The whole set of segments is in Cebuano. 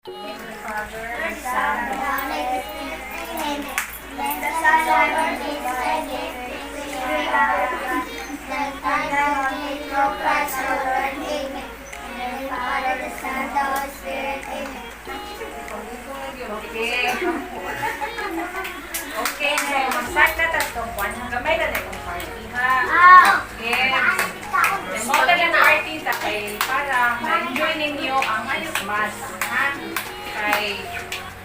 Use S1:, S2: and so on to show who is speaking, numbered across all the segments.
S1: Father, Son, and Holy Spirit. Amen. Bless us, Lord, this thy gift, which we are that thy gift of Christ our Lord. Amen. In the name of the Father, the Son, and the Holy Spirit. Amen.
S2: Okay. Okay, so mag-start na ta itong kwan. Gamay na na itong party, ha? Okay. Mo na party ta kay para ma-enjoy ninyo ang Christmas, ha? Kay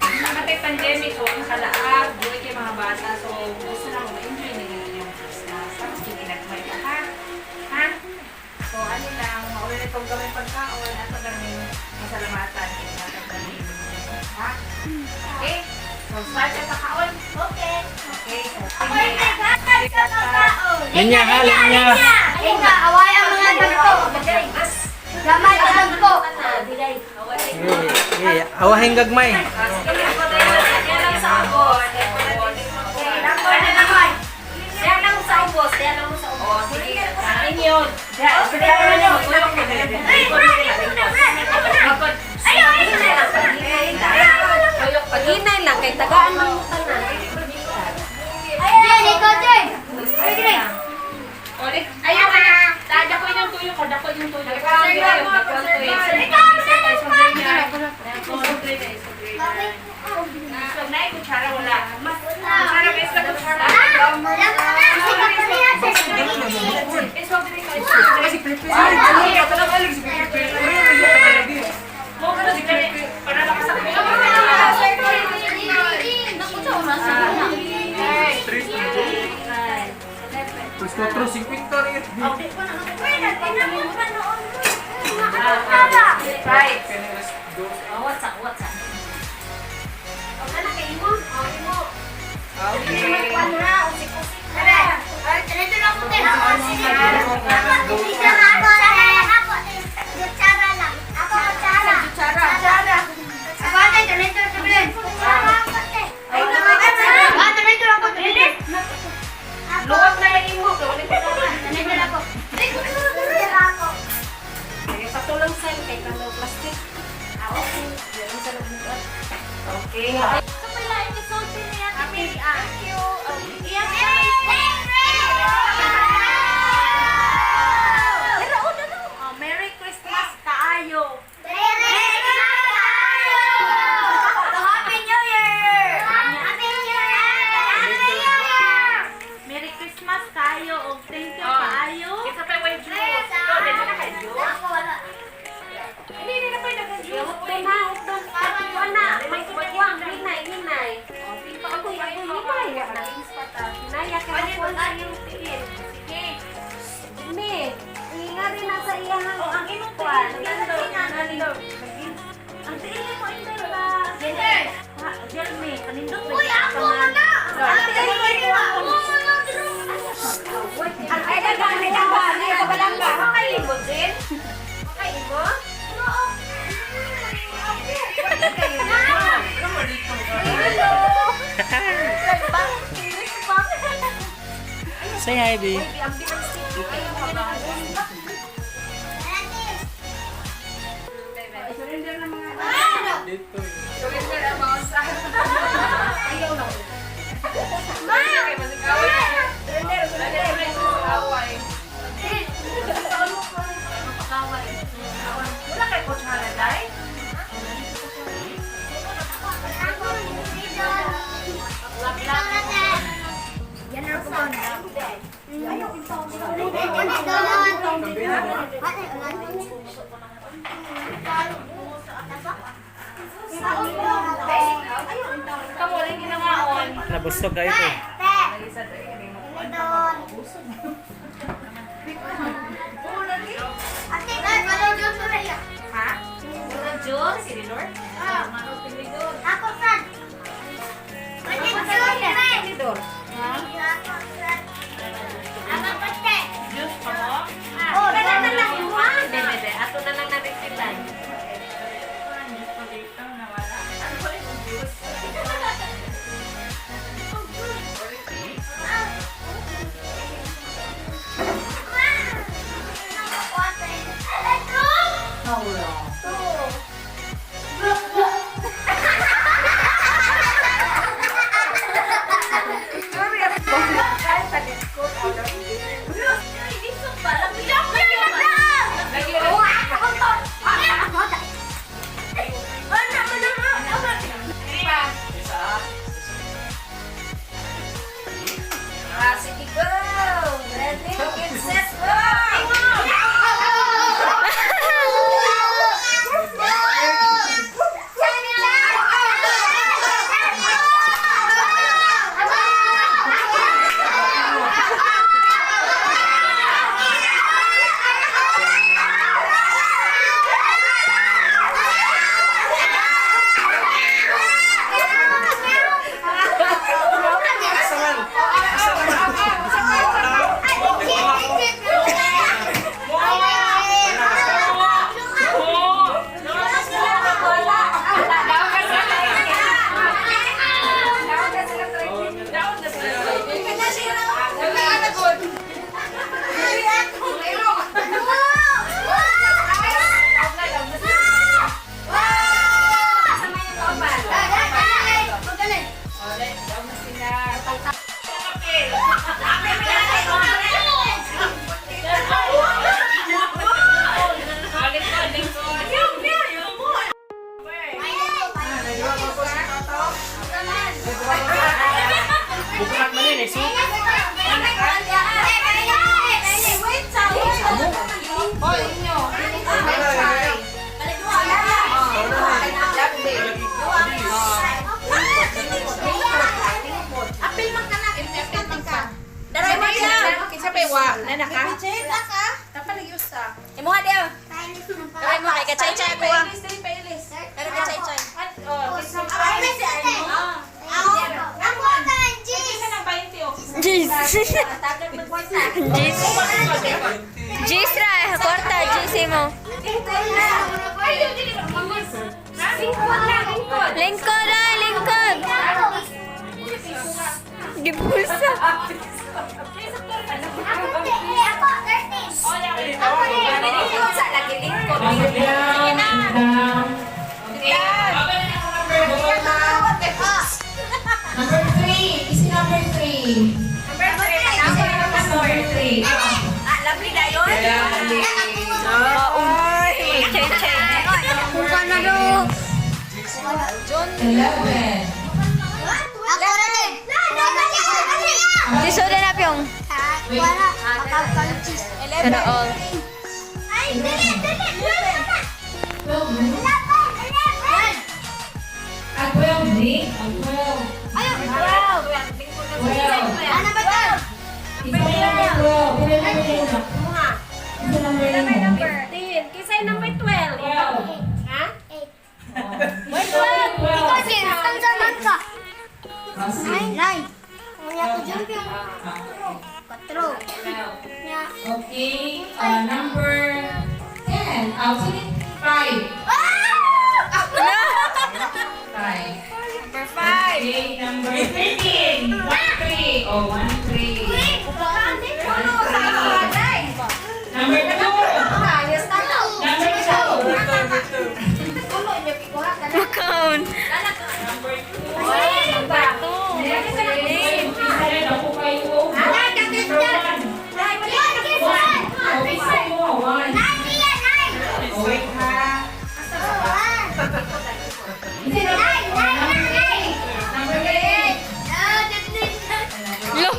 S2: nakatay pandemic, so nakalaag, buhay kay mga bata, so gusto na mo ma-enjoy ninyo yung Christmas. Tapos ginagmay ka, ha? Ha? So ano lang, mauna na itong gamay pagkaon, ato ganing masalamatan, ha? Okay? So start na ta kaon.
S1: Okay.
S2: Okay, so
S1: Ako'y naghatag sa pagkaon.
S3: Linya ha, linya.
S1: Linya, away ang mga dagko. Gamay ka dagko.
S3: Eh, awahin gagmay.
S2: Sige, ako tayo. Yan lang sa ubos.
S1: Ano naman?
S4: Yan lang sa ubos, yan lang sa ubos.
S2: Oh, sige. Inyo.
S1: Ay, Brad, ito na, Brad. Ito na. Ayaw, ayaw na.
S4: Paghinay lang, kay tagaan man mo tanan.
S1: Jen, ikaw, Jen. Ay, Grace.
S2: Ayaw ka na. Dako yung tuyo ko. Dako yung tuyo.
S1: Ikaw,
S2: So, na kutsara wala. Kutsara, guys, na kutsara. Eh, so, dili ka. Mo ka na sige. Para makasakit.
S3: Tres, cuatro, 50 na yun.
S2: Right.
S4: Oh, what's up, what's up? Oh, kana kay imo? Oh, imo.
S2: Okay.
S4: Kuan ha, usik-usik ha.
S2: Luwag na lang imo.
S4: Patulang sign kay kano plastic. Ah, okay. Meron sa loob.
S2: Okay.
S4: Sa pala ini niya Mary Ann. Thank you. Iya. Pero una no. Oh, Merry Christmas kaayo.
S1: Happy New Year! Happy New Year! Happy New Year!
S4: Merry Christmas kaayo og thank you
S2: Oh.
S4: kaayo.
S2: Isa pa yung juice. Ikaw, dito na kay juice. Hindi, hindi na pa yung juice.
S4: Hukdon ha, hukdon. Kuan na, may kuwang hinay, hinay. Ako ako hinay. Hinaya ka na kuan sa iyong tiil. Sige. Ni, inga rin na sa iyang
S2: Oh, ang imong
S4: kuan.
S2: tiil, nando.
S4: Ang tiil mo inday ba? Ha, Jelme, kanindot
S1: Uy, ako na!
S4: Ang ay dagan, ay dagan, ay kabalanga. Makalimot din. Makalimot?
S3: Say hi, B.
S2: Surrender na mga.
S3: Dito.
S2: Surrender ang mga sa. Ayaw na. Ma! Surrender, surrender. Away. Wala kay kutsara, Day? Kamu rin ginangaon.
S3: Nabusog kayo to.
S2: Isa to, eh, Ha?
S4: Mga Diyos.
S2: Tinidor?
S1: Ako san.
S4: Tinidor.
S1: Ako pate.
S2: Juice pa mo?
S1: Oh,
S4: Wala na lang iwan. Bebe, bebe. Ato na lang natin sila.
S2: Juice pa dito, nawala. Ano ba yung juice?
S3: Bukat man yun eh. Soup.
S5: Apil man ka na. Apil man ka. Daray mo siya.
S2: Kinsa pa wa? Nana ka?
S5: Imuha diya. Daray mo kay kachay-chay ko. Ah. Pero kachay-chay.
S2: Oh, kinsa pa?
S6: Jeez. Jeez. Jeez ra, eh. Kwarta, Jeez mo.
S4: Lingkod na, lingkod.
S6: Lingkod ay, lingkod. Gipulsa.
S5: Lingkod sa lagi lingkod.
S7: Number 3. Easy number 3. Number 3.
S5: Ah, lovely dayon.
S6: Chay, chay.
S1: Kung na do.
S7: 11.
S6: Tiso na pyong.
S1: Wala. Makakalutis.
S6: Sana all.
S1: Ay, dali, dali.
S7: 12.
S1: 11.
S7: Ah, 12, di? Ah, 12.
S1: Ayun.
S7: 12.
S1: Ano ba to?
S7: Isa number 12. Ilan number yun? Isa number yun.
S4: 15. Kinsa yung number 12?
S7: 12.
S4: Ha?
S7: 12.
S1: Ikaw, James, tansanan ka.
S7: Ah, sige.
S1: 9. Ngunya ko dyan, yung 4. Nya.
S7: Okay. Number 10. Ah, sige. 5. 5.
S2: Number 5.
S7: Okay, number 13. 1, 3. Oh, 1, 3. Number 2. Number 2.
S6: Makaon.
S7: Number 2. Next is, ako kayo. Number 1. Oh, isa mo, 1. Oh, wait ha. Isa number 8.
S6: Lo.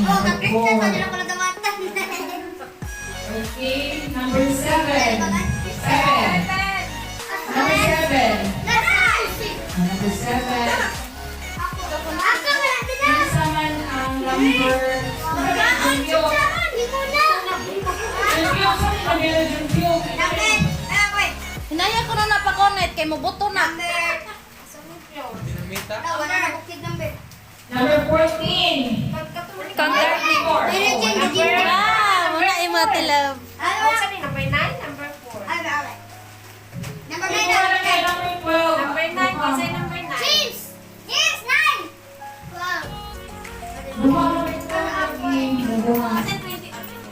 S7: Number 4. Okay, number 7. 7. Number 7. Number 7. Isa man ang number. Junpyo. Junpyo, saan yung camera, Junpyo?
S5: Hinaya ko na napakonet kay mobuto na.
S3: Dinamita.
S7: Number 14.
S6: Counter.
S7: 4.
S5: Ah, muna imo tilab.
S4: Number 9, number 4.
S1: Number 9, number 9.
S7: Number 12.
S4: Number 9, kinsa yung number 9?
S1: James! James, 9! Wow.
S7: Buka number 12. Buka.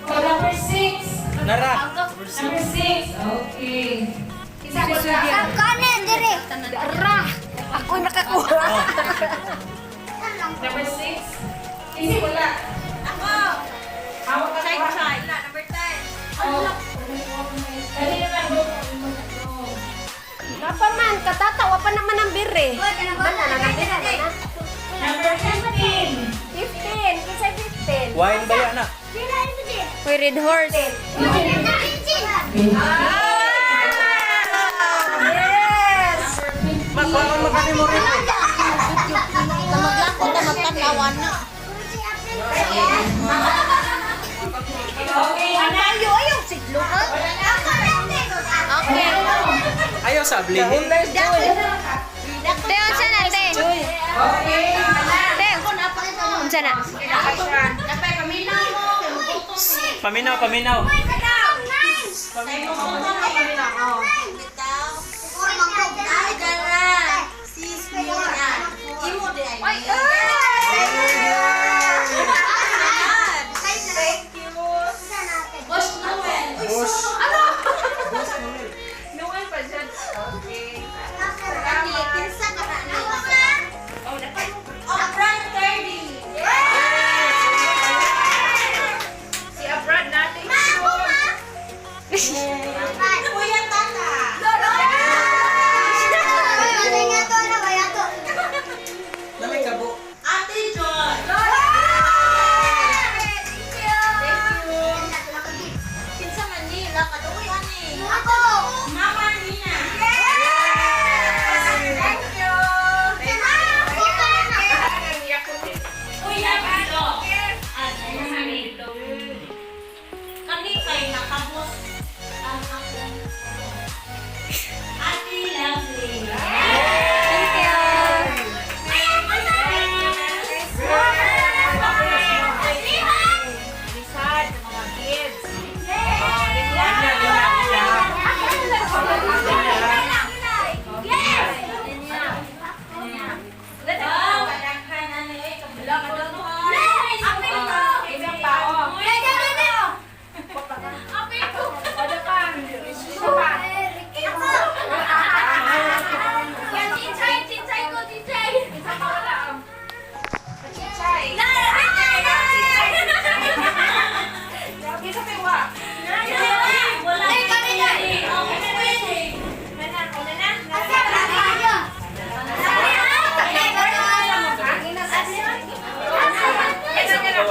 S7: Oh, number 6.
S3: Nara.
S7: Number 6. Okay.
S1: Kanan, dire.
S4: Ra! Ako nakakuha.
S7: Number 6. Easy, wala.
S5: Ako.
S7: Hawak ka
S5: Chay
S7: na.
S5: chay. Number 10.
S7: Oh. Kanina lang.
S4: Napa man, katatawa pa naman ang bire. Wala na, nabira na na.
S7: Number 15.
S4: 15, kinsa 15?
S3: Wine ba yan ah?
S6: We red horse.
S4: Yes!
S3: Magbaon mo kasi mo rin.
S5: Tamaglako ta magtanawan na.
S7: Okay.
S5: Ayo ayo siglo ha.
S6: Okay.
S3: Ayaw sa blihin.
S6: Te, unsa na, te?
S7: Okay.
S6: Te, unsa na?
S3: Paminaw, paminaw.
S5: Boss Noel.
S3: Boss. Boss Noel.
S2: Noel pa dyan. Okay.
S5: Kinsa ka na? Oh,
S2: Si Abrad natin.
S5: Kuya Tata.
S3: Lamay kabo.
S5: Ate Joy. Kinsa man nila kaduoy ani.
S1: Ako!
S5: Mama Nina.
S1: Thank you!
S5: Kuya Bilo. Kani kay nakabos ang akong Ate Lovely.
S6: Thank you.
S2: Lisad, mga kids.
S3: Linya, linya, linya.
S2: Isa pa, oh. Wala pa. Isa pa. Isa pa wala. Oh. Chichay. Isa pa wa.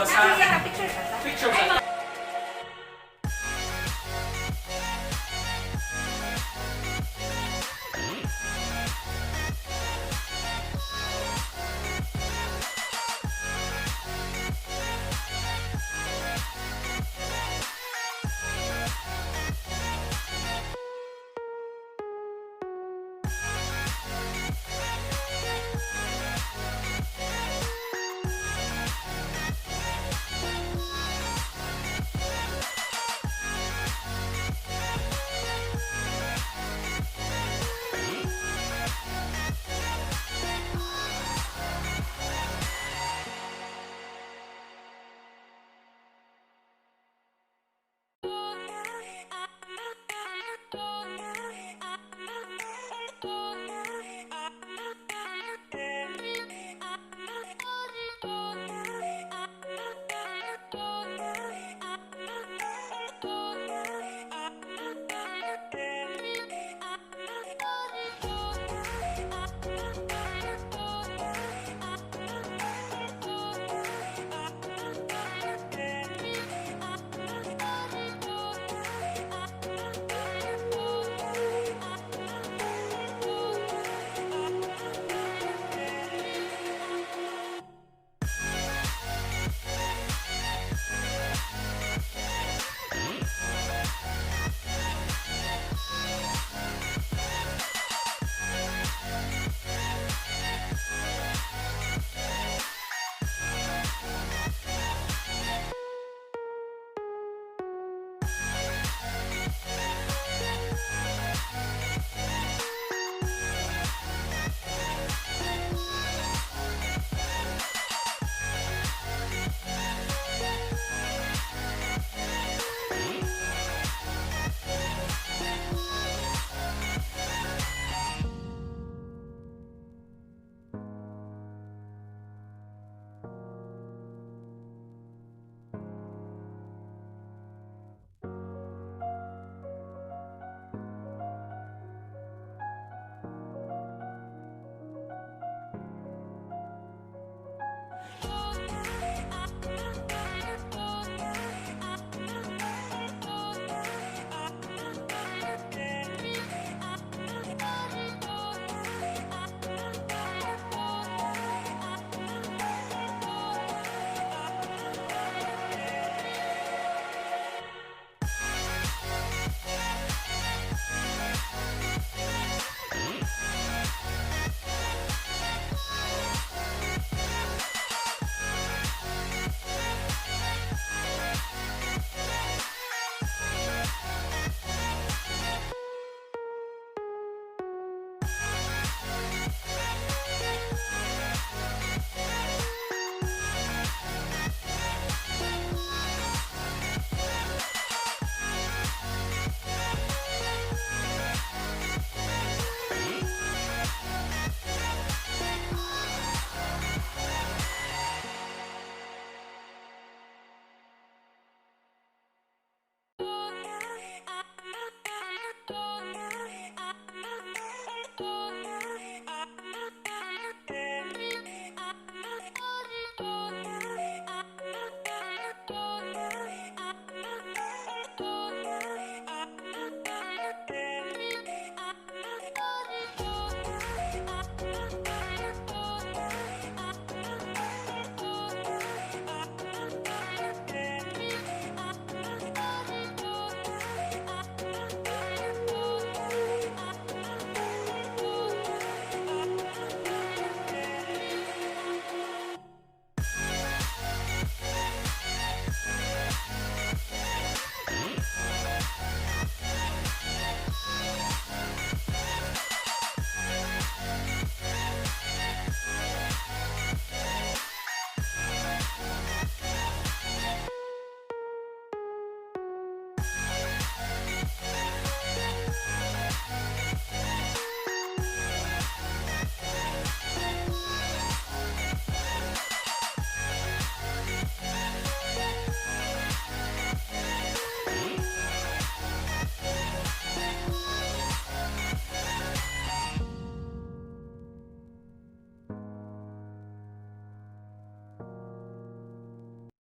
S3: Sa picture. Picture.